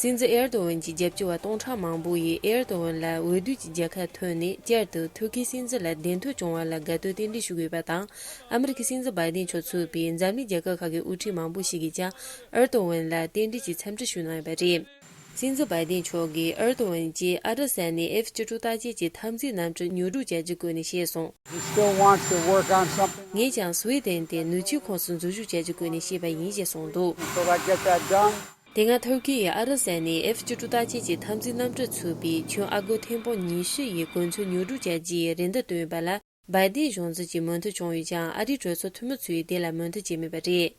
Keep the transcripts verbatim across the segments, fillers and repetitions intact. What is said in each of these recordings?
སྲིད་འཛིན་ཨེར་ཏོ་ཝན་གྱི་རྒྱབ་སྐྱོར་བ་སྟོང་ཕྲག་མང་པོ་ཡིས་ཨེར་ཏོ་ཝན་ལ་འོས་བསྡུ་གྱི་རྒྱལ་ཁ་ཐོན་ནས་བསྐྱར་དུ་ཐུར་ཁེའི་སྲིད་འཛིན་ལ་གདན་ཐོབ་བྱུང་བ་ལ་དགའ་སྟོན་རྟེན་འབྲེལ་ཞུ་དགོས་པ་དང་། ཨ་མི་རི་ཀའི་སྲིད་འཛིན་བྷའི་ཏིན་མཆོག་ཚུད་པའི་འཛམ་གླིང་རྒྱལ་ཁབ་ཁག་གི་དབུ་ཁྲིད་མང་པོ་ཞིག་གིས་ཀྱང་ཨེར་ཏོ་ཝན་ལ་རྟེན་འབྲེལ་གྱི་འཚམས་འདྲི་ཞུས་གནང་ཡོད་པ་རེད། སྲིད་འཛིན་བྷའི་ཏིན་མཆོག་གིས་ཨེར་ཏོ་ཝན་གྱིས་ཨ་རི་ས་ནས་ཨེཕ་བཅུ་དྲུག་རྟགས་ཅན་གྱི་འཐབ་འཛིང་གནམ་གྲུ་ཉོ་སྒྲུབ་བྱ་རྒྱུའི་སྐོར་ནས་བཤད་སོང་། He still wants to work on something. ངས་ཀྱང་སུ་ཝེ་ཏན་དེ་ནུས་ཆུའི་ཁོངས་སུ་འཛུལ་ཞུགས་བྱ་རྒྱུའི་སྐོར་ནས་བཤད་པ་ཡིན་ཞེས་གསུངས་འདུག Until I get that done. དེ་སྔ་ཐུར་ཁེ་ཡིས་ཨ་རི་ས་ནས་ཨེཕ་བཅུ་དྲུག་རྟགས་ཅན་གྱི་འཐབ་འཛིང་གནམ་གྲུ་ཚུད་པའི་ཁྱོན་ཨ་སྒོར་ཐེར་འབུམ་ཉི་ཤུ་ཡི་གོ་མཚོན་ཉོ་སྒྲུབ་བྱ་རྒྱུའི་རེ་འདུན་བཏོན་ཡོད་པ་ལ། བྷའི་ཏིན་གཞུང་འཛིན་གྱིས་མོས་མཐུན་བྱུང་ཡོད་ཀྱང་། ཨ་རིའི་གྲོས་ཚོགས་འཐུས་མི་ཚོས་དེ་ལ་མོས་མཐུན་བྱས་མེད་པ་རེད།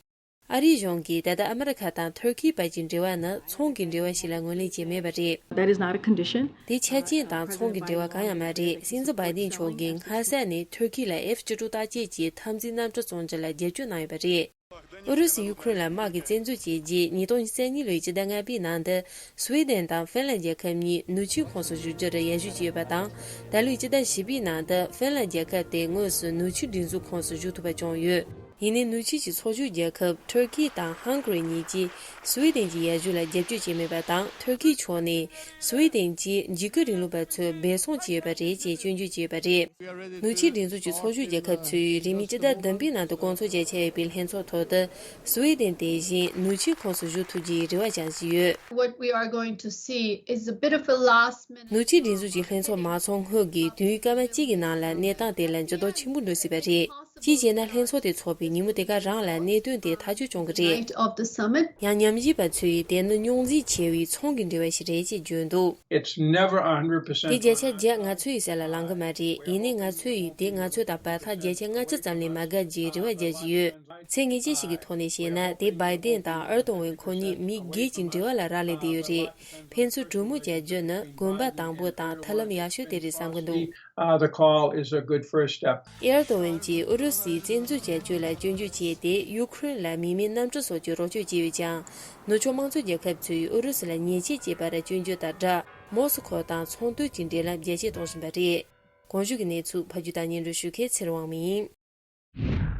ཨ་རིའི་གཞུང་གིས་ད་ལྟ་ཨ་མི་རི་ཁ་དང་ཐུར་ཁེའི་བར་གྱི་འབྲེལ་བ་ནི་ཚོང་གི་འབྲེལ་བ་ཞིག་ལ་ངོས་ལེན་བྱས་མེད་པ་རེད། That is not a condition. དེ་ཆ་རྐྱེན་དང་ཚོང་གི་འབྲེལ་བ་གང་ཡང་མ་རེད། སྲིད་འཛིན་བྷའི་ཏིན་མཆོག་གིས་སྔ་ས་ནས་ཐུར་ཁེ་ལ་ཨེཕ་བཅུ་དྲུག་རྟགས་ཅན་གྱི་འཐབ་འཛིང་གནམ་གྲུ་བཙོང་རྒྱུ་ལ་རྒྱབ་སྐྱོར་གནང་ཡོད་པ་རེད། ཨུ་རུ་སུས་ཡུ་ཁུ་རེན་ལ་དམག་གི་བཙན་འཛུལ་བྱས་རྗེས། ཉིས་སྟོང་ཉེར་གཉིས་ལོའི་སྤྱི་ཟླ་ལྔ་པའི་ནང་དུ་སུ་ཝེ་ཏན་དང་ཧྥིན་ལན་རྒྱལ་ཁབ་གཉིས་ནུས་ཆུའི་ཁོངས་སུ་ཞུགས་རྒྱུར་ཡར་ཞུ་བྱས་ཡོད་པ་དང་། ད་ལོའི་སྤྱི་ཟླ་བཞི་པའི་ནང་དུ་ཧྥིན་ལན་རྒྱལ་ཁབ་དེ་དངོས་སུ་ནུས་ཆུའི་སྒྲིག་འཛུགས་ཁོངས་སུ་ཞུགས་ཐུབ་པ་བྱུང་ཡོད། ཡིན་ནའི་ནུས་ཆུ་གྱི་ཚོགས་ཞུགས་རྒྱལ་ཁབ་ཐུར་ཁེ་དང་ཧང་གྷ་རི་གཉིས་ཀྱིས་སུ་ཝེ་ཏན་གྱི་ཡར་ཞུ་ལ་རྒྱབ་སྐྱོར་བྱས་མེད་པ་དང་། ཐུར་ཁེའི་ཕྱོགས་ནས་སུ་ཝེ་ཏན་གྱིས་འཇིགས་སྐུལ་རིང་ལུགས་པ་ཚོར་སྦས་གསང་བྱས་ཡོད་པ་རེད་ཅེས་སྐྱོན་བརྗོད་བྱས་ཡོད་པ་རེད། ནུས་ཆུའི་སྒྲིག་འཛུགས་ཀྱི་ཚོགས་ཞུགས་རྒྱལ་ཁབ་ཚོས་རིང་མིན་སྤྱི་ཟླ་བདུན་པའི་ནང་དུ་སྐོང་ཚོགས་བྱ་འཆར་ཡོད་པའི་ལྷན་ཚོགས་ཐོག་ཏུ་སུ་ཝེ་ཏན་དེ་བཞིན་ནུས་ཆུའི་ཁོངས་སུ་ཞུགས་ཐུབ་རྒྱུའི་རེ་བ་བཅངས་བཞིན་ཡོད། What we are going to see is a bit of a last minute. ནུས་ཆུའི་སྒྲིག་འཛུགས་ཀྱི་ལྷན་ཚོགས་མ་ཚོགས་སྔོན་གྱི་དུས་ཡུན་སྐར་མ་གཅིག་གི་ནང་ལ་གནས་སྟངས་དེ་ལ་འགྱུར་ལྡོག་ཆེན་པོ་འགྲོ་སྲིད་པ་རེད། གཅིག་བྱས་ན། ལྷན་ཚོགས་དེ་ཚོགས་པའི་ཉིན་མོ་དེ་ག་རང་ལ་གནད་དོན་དེ་ཐག་གཅོད་བྱུང་གི་རེད། Night of the summit. ཡང་ཉམས་ཞིབ་པ་ཚོས་དེ་ནི་རྙོག་འཛིང་ཆེ་བའི་ཚོང་གི་འབྲེལ་བ་ཞིག་རེད་ཅེས་བརྗོད་འདུག It's never a hundred percent. དེ་བརྒྱ་ཆ་བརྒྱ་ང་ཚོའི་སེམས་ལ་ལངས་ཀྱི་མ་རེད། ཡིན་ནའི་ང་ཚོས་དེ་ང་ཚོ་དང་བར་ཐག་བརྒྱ་ཆ་ལྔ་བཅུ་ཙམ་ལས་མ་བརྒལ་རྒྱུའི་རེ་བ་རྒྱག་བཞིན་ཡོད། ཚད་ངེས་ཅན་ཞིག་གི་ཐོག་ནས་བཤད་ན། དེ་བྷའི་ཏིན་དང་ཨེར་ཏོ་ཝན་ཁོ་གཉིས་མི་སྒེར་གྱི་འབྲེལ་བ་ལ་རག་ལས་བསྡད་ཡོད་རེད། ཕན་ཚུན་གྲོས་མོལ་བྱ་རྒྱུ་ནི་གོམ་པ་དང་པོ་དང་ཐབས་ལམ་ཡག་ཤོས་དེ་རེད་བསམ་གྱི་འདུག Uh, the call is a good first step. ཨེར་ཏོ་ཝན་གྱིས་ཨུ་རུ་སུའི་བཙན་འཛུལ་བྱ་སྤྱོད་ལ་སྐྱོན་བརྗོད་བྱས་ཏེ། ཡུ་ཁུ་རེན་ལ་མི་མེད་གནམ་གྲུ་སོགས་ཀྱི་རོགས་སྐྱོར་བྱས་ཡོད་ཀྱང་། ནུབ་ཕྱོགས་དམངས་གཙོ་རྒྱལ་ཁབ་ཚོས་ཨུ་རུ་སུ་ལ་ཉེས་ཆད་བཅད་པར་སྐྱོན་བརྗོད་དང་སྦྲགས། མོ་སི་ཁོ་དང་ཚོང་དོན་གྱི་འབྲེལ་ལམ་རྒྱ་སྐྱེད་གཏོང་བཞིན་པ་རེད། གོང་ཞུས་ཀྱི་གནས་ཚུལ་ཕབ་སྒྱུར་དང་སྙན་སྒྲོན་ཞུ་མཁན་ཚེ་རིང་དབང་མོ་ཡིན།